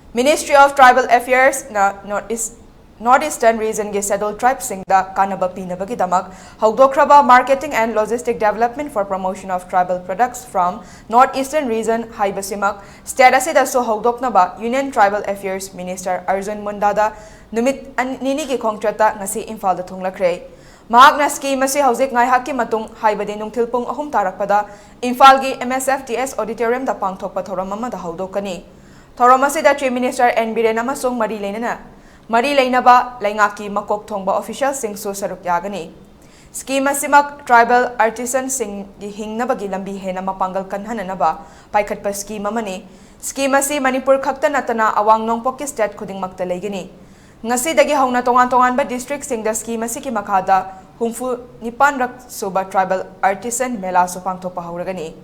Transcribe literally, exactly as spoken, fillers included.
Ministry of Tribal Affairs ꯅ North East North Eastern Region ꯒꯤ Scheduled Tribe ꯁꯤꯡꯗ ꯀꯥꯟꯅꯕ ꯄꯤꯅꯕꯒꯤꯗꯃꯛ ꯍꯧꯗꯣꯛꯈ꯭ꯔꯕ Marketing and Logistic Development for Promotion of Tribal Products from North Eastern Region ꯍꯥꯏꯕꯁꯤꯃꯛ state ꯑꯁꯤꯗꯁꯨ ꯍꯧꯗꯣꯛꯅꯕ Union Tribal Affairs Minister Arjun Munda ꯗ ꯅꯨꯃꯤꯠ ꯑꯅꯤꯅꯤꯒꯤ ꯈꯣꯡꯆꯠꯇ ꯉꯁꯤ ꯏꯝꯐꯥꯜꯗ ꯊꯨꯡꯂꯈ꯭ꯔꯦ꯫ ꯃꯍꯥꯛꯅ scheme ꯑꯁꯤ ꯍꯧꯖꯤꯛ ꯉꯥꯏꯍꯥꯛꯀꯤ ꯃꯇꯨꯡ ꯍꯥꯏꯕꯗꯤ ꯅꯨꯡꯊꯤꯜ ꯄꯨꯡ ꯑꯍꯨꯝ ꯇꯥꯔꯛꯄꯗ ꯏꯝꯐꯥꯜꯒꯤ M S F T S Auditorium ꯗ ꯄꯥꯡꯊꯣꯛꯄ ꯊꯧꯔꯝ ꯑꯃꯗ ꯍꯧꯗꯣꯛꯀꯅꯤ꯫ ꯊꯧꯔꯝ ꯑꯁꯤꯗ Chief Minister N Biren ꯑꯃꯁꯨꯡ ꯃꯔꯤ ꯂꯩꯅꯅ ꯃꯔꯤ ꯂꯩꯅꯕ ꯂꯩꯉꯥꯛꯀꯤ ꯃꯀꯣꯛ ꯊꯣꯡꯕ official ꯁꯤꯡꯁꯨ ꯁꯔꯨꯛ ꯌꯥꯒꯅꯤ꯫ Scheme ꯑꯁꯤꯃꯛ tribal artisan ꯁꯤꯡꯒꯤ ꯍꯤꯡꯅꯕꯒꯤ ꯂꯝꯕꯤ ꯍꯦꯟꯅ ꯃꯄꯥꯡꯒꯜ ꯀꯟꯍꯟꯅꯅꯕ ꯄꯥꯏꯈꯠꯄ scheme ꯑꯃꯅꯤ꯫ Scheme ꯑꯁꯤ ꯃꯅꯤꯄꯨꯔ ꯈꯛꯇ ꯅꯠꯇꯅ ꯑꯋꯥꯡ ꯅꯣꯡꯄꯣꯛꯀꯤ state ꯈꯨꯗꯤꯡꯃꯛꯇ ꯂꯩꯒꯅꯤ꯫ ꯉꯁꯤꯗꯒꯤ ꯍꯧꯅ ꯇꯣꯉꯥꯟ ꯇꯣꯉꯥꯟꯕ district ꯁꯤꯡꯗ scheme ꯑꯁꯤꯒꯤ ꯃꯈꯥꯗ ꯍꯨꯝꯐꯨ ꯅꯤꯄꯥꯟ ꯔꯛ ꯁꯨꯕ Tribal Artisan ꯃꯦꯂꯥꯁꯨ ꯄꯥꯡꯊꯣꯛꯄ ꯍꯧꯔꯒꯅꯤ꯫